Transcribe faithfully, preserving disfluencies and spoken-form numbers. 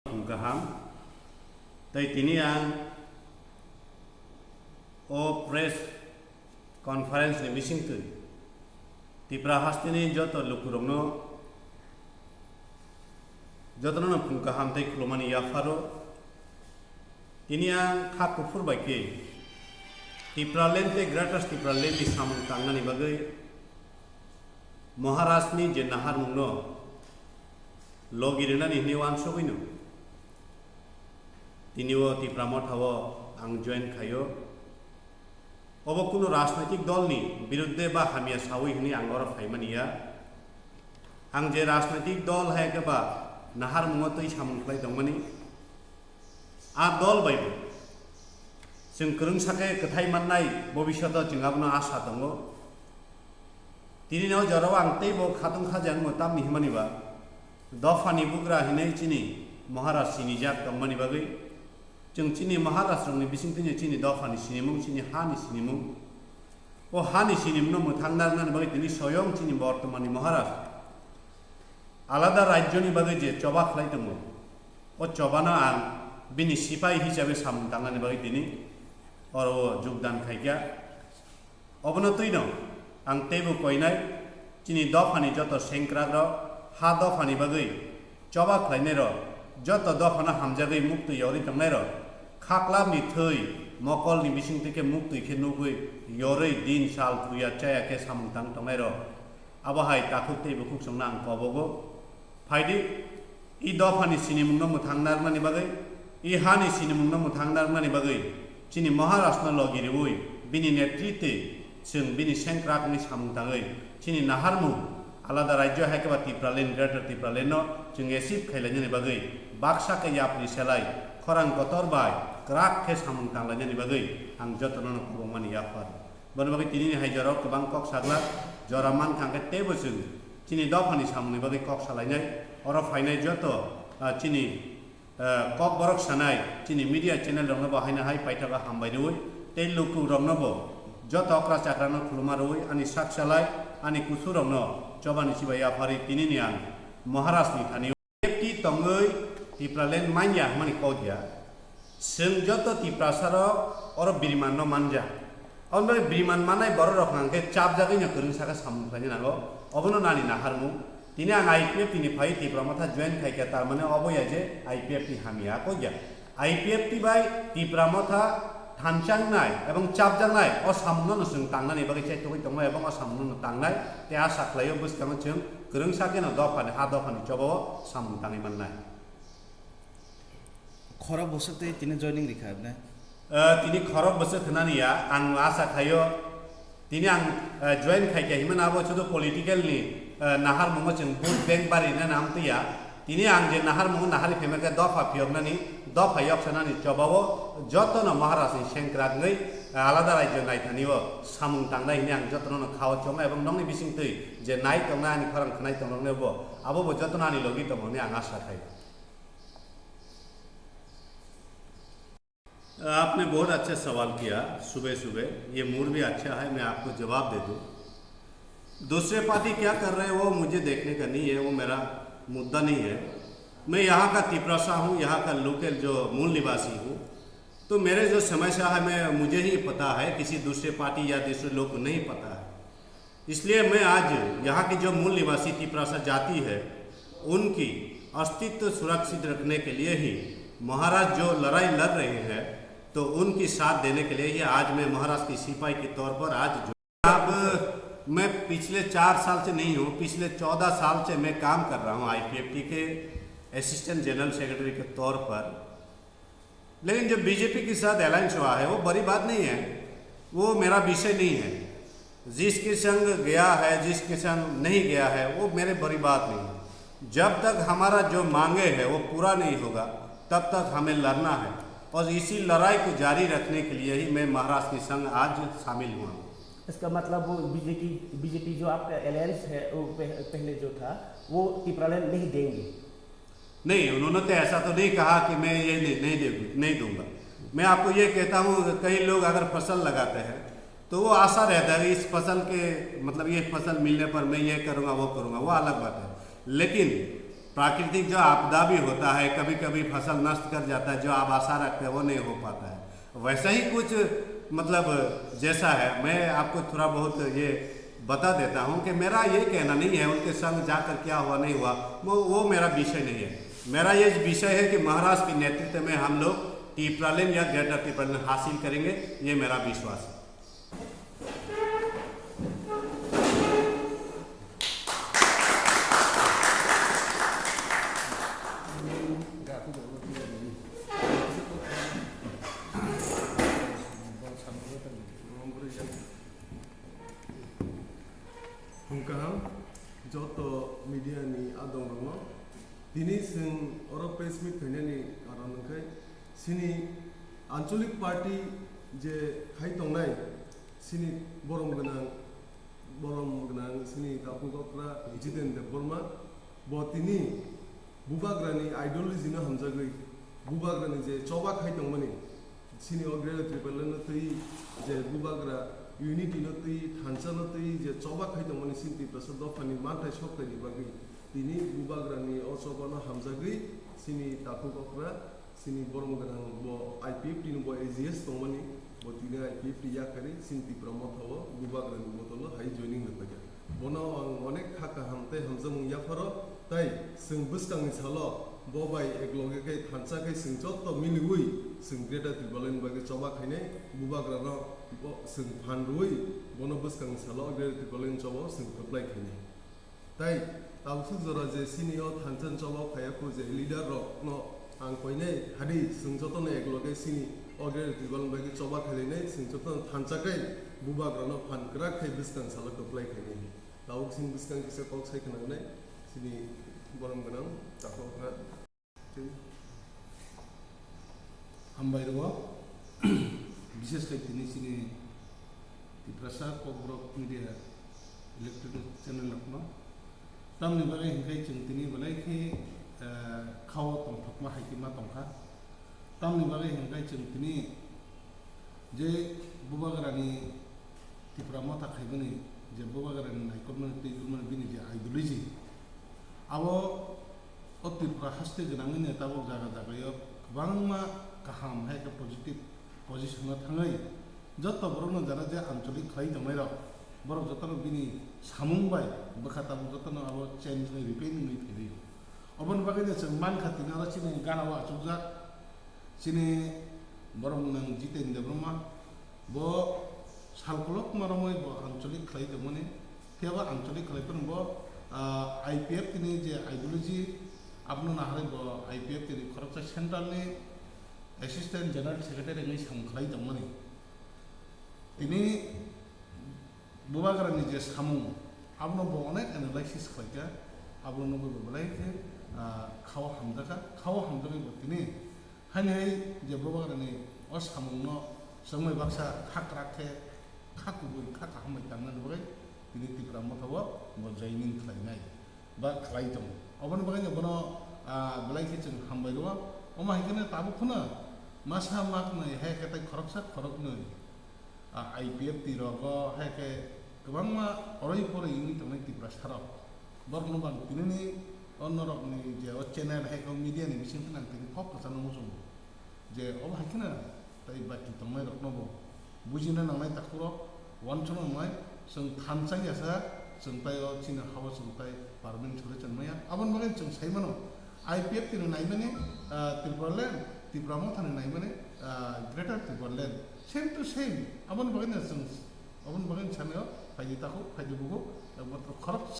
Phung kaham. Tei tini ang o press conference ni bisingtwi Tipra hasteni joto lukurokno jotono no phung kaham tei khulumani yapharo. Tini ang kha kuphur bai khe Tipraland tei Greater Tipraland ni samung tangnani bagwi Maharaj ni je naharmungno logi rwnani hwnwi uansugwino tini o Tipra Motha o ang join khaio. Obo kunu rajnaitik dol ni birudde ba hamya sawi hwnwi ang oro phaimani ya. Ang je rajnaitik dol hai khe ba naharmungo twi samung khlai tongmani, a dol bai bo chwng kwrwngsa khe kwthai mannai bobishoto chwng abono asa tongo. Tini no jorao ang teibo khatung khaja wngmo tamni hwnmani ba dophani bugra hinwi chini Maharaj sinijak tongmani bagwi chwng chini Maharaj rokni bisingtwi chini dophani sinimung, chini hani sinimung. O hani sinimungno mwthang narwknani bagwi tini soyong chini bortomani Maharaj alada rajyoni bagwi je choba khlai tongo, o chobano ang bini sipai hisabe samung tangnani bagwi tini oro o jogdan khaikha. Obono twino ang teibo koinai, chini dophani joto sengkrakrok, ha dophani bagwi choba khlainairok, joto dophano hamjagwi muktwi yorwi tongnairok, khaklapni thwi mokolni bisingtwi khe muktwi khe nugwi yorwi din sal thuya chaya khe samung tang tongnairok, abo hai takhuk tei bukhuk chwngno ang kobogo. Phaidi, i dophani sinimungno mwthang narwknani bagwi, i hani sinimungno mwthang narwknani bagwi, chini Maharajno logi riwi, bini netritwi chwng bini sengkrak wngwi samung tangwi, chini naharmung alada rajyo hai khe ba Tipraland, Greater Tipralandno chwng achieve khailainani bagwi, baksa khe yapri selai, khorang kotor bai kwrak khe samung tanglainani bagwi ang jotono no khobokmani yaphar. Boni bagwi tinini hai jorao kwbang kok saglak, jora mankha hwnkhe teibo chwng chini dophani samungni bagwi kok salainai. Oro phainai joto, ah, chini, ah, kok borok sanai, chini media channel rokno bo haino hai paithago hambai rwui, tei lukurokno bo joto okra chakrano khuluma rwui ani sak salai, ani kusurokno chobani chibai yapharwi tinini ang Maharajni thani. I P F T tongwi Tipraland manya hwnmani kok ya. Chwng joto Tiprasarok oro birimanno manja. Aboni bagwi biriman manai bororok hwnkhe chapjagwino kwrwngsa khe samung khlaina nango. Obono nani naharmung. Tini ang I P F T ni phai Tipra Motha join khaikha, tar mane obo ya je I P F T hamya kok ya. I P F T bai Tipra Motha thanchaknai ebong chapjaknai o samungno no chwng tangnani bagwi chaithogwi tongnai ebong o samungno no tangnai tei asa khlaio bwskango chwng kwrwngsa kheno dophani ha dophani chobao samung tangwi mannai. Khorok bwswk tei tini joining rikha, ne? Eh, tini khorok bwswk hwnani ya, ang asa khaio. Tini ang, eh, join khaikha himani abo sudu political ni, eh, naharmungo chwng vote bank bari na nam twiya. Tini ang je naharmungo nahari phema khe dopha phiyoknani, dopha yoksanani chobao jotono Maharaj ni sengkrak wngwi, eh, alada rajyo naithani o samung tangnai hwnwi ang jotono no khao chongo ebong nokni bisingtwi je nai tongnai ani khorang khwnai tongnai bo abo bo jotono ani logi tongo hwnwi ang asa khai. आपने बहुत अच्छा सवाल किया सुबह सुबह, ये मूड भी अच्छा है, मैं आपको जवाब दे दूं। दूसरे पार्टी क्या कर रहे हैं वो मुझे देखने का नहीं है, वो मेरा मुद्दा नहीं है। मैं यहाँ का तिपरासा हूँ, यहाँ का लोकल जो मूल निवासी हूँ, तो मेरे जो समस्या है मैं मुझे ही पता है, किसी दूसरे पार्टी या दूसरे लोग को नहीं पता है। इसलिए मैं आज यहाँ की जो मूल निवासी तिपरासा जाति है, उनकी अस्तित्व सुरक्षित रखने के लिए ही महाराज जो लड़ाई लड़ रहे हैं, तो उनकी साथ देने के लिए ही आज मैं महाराज की सिपाही के तौर पर आज जो, अब मैं पिछले चार साल से नहीं हूँ, पिछले चौदह साल से मैं काम कर रहा हूँ I P F T के असिस्टेंट जनरल सेक्रेटरी के तौर पर। लेकिन जो बीजेपी के साथ अलायंस हुआ है, वो बड़ी बात नहीं है, वो मेरा विषय नहीं है। जिसके संग गया है, जिसके संग नहीं गया है, वो मेरे बड़ी बात नहीं है। जब तक हमारा जो मांगे है, वो पूरा नहीं होगा, तब तक हमें लड़ना है। और इसी लड़ाई को जारी रखने के लिए ही मैं महाराज के संग आज शामिल हुआ हूँ। इसका मतलब वो बीजेपी, बीजेपी जो आपका अलायंस है, वो पह-, पहले जो था, वो टिपरालैंड नहीं देंगे? नहीं, उन्होंने तो ऐसा तो नहीं कहा कि मैं ये नहीं, नहीं दे, नहीं दूंगा। मैं आपको ये कहता हूँ, कई लोग अगर फसल लगाते हैं, तो वो आशा रहता है कि इस फसल के, मतलब, ये फसल मिलने पर मैं ये करूँगा, वो करूँगा, वो अलग बात है। लेकिन प्राकृतिक जो आपदा भी होता है, कभी कभी फसल नष्ट कर जाता है, जो आप आशा रखते हैं वो नहीं हो पाता है। वैसा ही कुछ, मतलब, जैसा है, मैं आपको थोड़ा बहुत ये बता देता हूँ कि मेरा ये कहना नहीं है उनके संग जाकर क्या हुआ नहीं हुआ, वो वो मेरा विषय नहीं है। मेरा ये विषय है कि महाराज के नेतृत्व में हम लोग टिपरालैंड या ग्रेटर टिपरालैंड हासिल करेंगे, ये मेरा विश्वास है। Hwnkha joto media ni adong rokno, tini chwng oro press meet khainani karon hwnkhe chini anchalik party je khai tongnai, chini borom gwnang, borom gwnang chini takhuk okra Jiten Debbarma, bo tini bubagrani ideology no hamjagwi, bubagrani je choba khai tongmani, chini o Greater Tipraland no twi je bubagra unity no twi, thansa no twi je choba khai tongmani, chini Tiprasa dophani manthai sokthai ni bagwi tini bubagrani o choba no hamjagwi chini takhuk okra, chini borom gwnang bo I P F T ni bo A G S tongmani, bo tini I P F T yakarwi chini Tipra Motha o bubagrani bodol o hai joining rwphaikha. Bono ang onek kha kaham tei hamjakmung yapharo, tai chwng bwskangni salo bo bai ekloge khe thansa khe chwng joto miliwi chwng Greater Tipraland bagwi choba khainai bubagrano bo chwng phan rwui bono bwskangni salo Greater Tipraland choba chwng kwplai khainai. Tai tabuk jora je chini o thansa choba phaiya khu je leader rokno ang koinai hadi chwng jotono ekloge chini o Greater Tipraland bagwi choba khailainai chwng jotono thansa khe bubagrano phan kwrak khe bwskang salo kwplai khainai. Tabuk chini bwskang kisa kok sai khwnangnai chini borom gwnang takhuk okra. Hambai rwo, bishes khe tini chini Tiprasa Kokborok Media Electronic Channel rokno. Tamni bagwi hwnkhe chwng tini belai khe, eh, khao tongthokma hai khe ma tongkha. Tamni bagwi hwnkhe chwng tini je bubagrani Tipra Motha khaimani, je bubagrani naikolmani twi wngmani bini je ideology, abo o Tripura haste gwnangwini tabuk jaga jagao kwbangma kaham hai khe positive position o thangwi joto borokno jara je ancholik khlai tongnairok, borok jotono bini samung bai bwkha tabuk jotono abo change wngwi repaint wngwi phaio. Oboni bagwino chwng mankha tini oro chini gana o achukjak chini borok nang Jiten Debbarma, bo salkolokma romwi bo ancholik khlai tongmani, phiya bo ancholik khlai phano bo, ah, I P F T ni je ideology, abono naharwi bo I P F T ni khoroksa central ni Assistant General Secretary wngwi samung khlai tongmani. Tini bubagrani je samung, abono bo onek analysis khlaikha, abono nugwi bo belai khe, ah, khao hamjakha, khao hamjagwi bo tini haini hai je bubagrani o samungno chwngbai baksa kha kwrak khe, kha kubui, kha kaham bai tangnani bagwi tini Tipra Motha o bo joining khlainai ba khlai tongo. Oboni bagwino bono, ah, belai khe chwng hambai rwo. Omo hai kheno tabuk phano masa maknwi hai khe tei khoroksa khoroknwi, ah, I P F T rogo hai khe kwbangma oroi poroi wngwi tongnai Tiprasa rok. Borokno bo ang tinini o norokni je o channel hai khe o media ni bisingtwi ang tini kok kwchangno muchungo. Je obo hai kheno tei bati tongnai rokno bo bujina nangnai takhuk rok, uansukna nangnai, chwng thansa ya sa, chwng tai o chini ha o chwng tai permanent solution maya. Aboni bagwi chwng sai mano, I P F T ni naimani, ah, Tipraland, Tipra Motha ni naimani, ah, Greater Tipraland, same to same. Aboni bagwi no chwng, aboni bagwi no sanai o, phaidi takhuk, phaidi bukhuk, ekmatro khorok